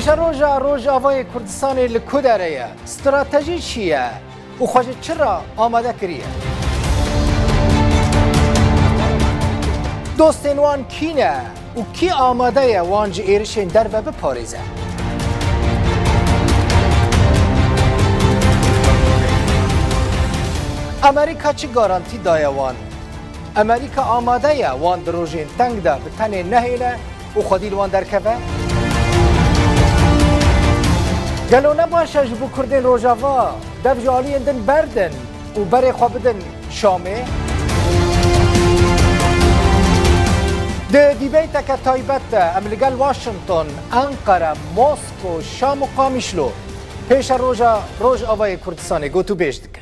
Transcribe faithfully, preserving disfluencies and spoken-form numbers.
Pêşeroja Rojavayê Kurdistanê li ku dere ye? Stratejî çi ye? Û xwe ji çi re amade kiriye? Dostên wan kî ne û kî amade ye wan ji êrişên derve biparêze? Amerîka çi garantî daye wan? Amerîka amade ye wan di rojên teng de bi tenê nehêle û xwedî li wan derkeve? Gelo ne baş e ji bo Kurdên Rojava dev ji aliyên din berdin û berê xwe bidin Şamê? Di dîbeyteke taybet de em li gel Washington, Enqere, Mosko, Şam û Qamişlo pêşeroja Rojavayê Kurdistanê gotûbêj dikin.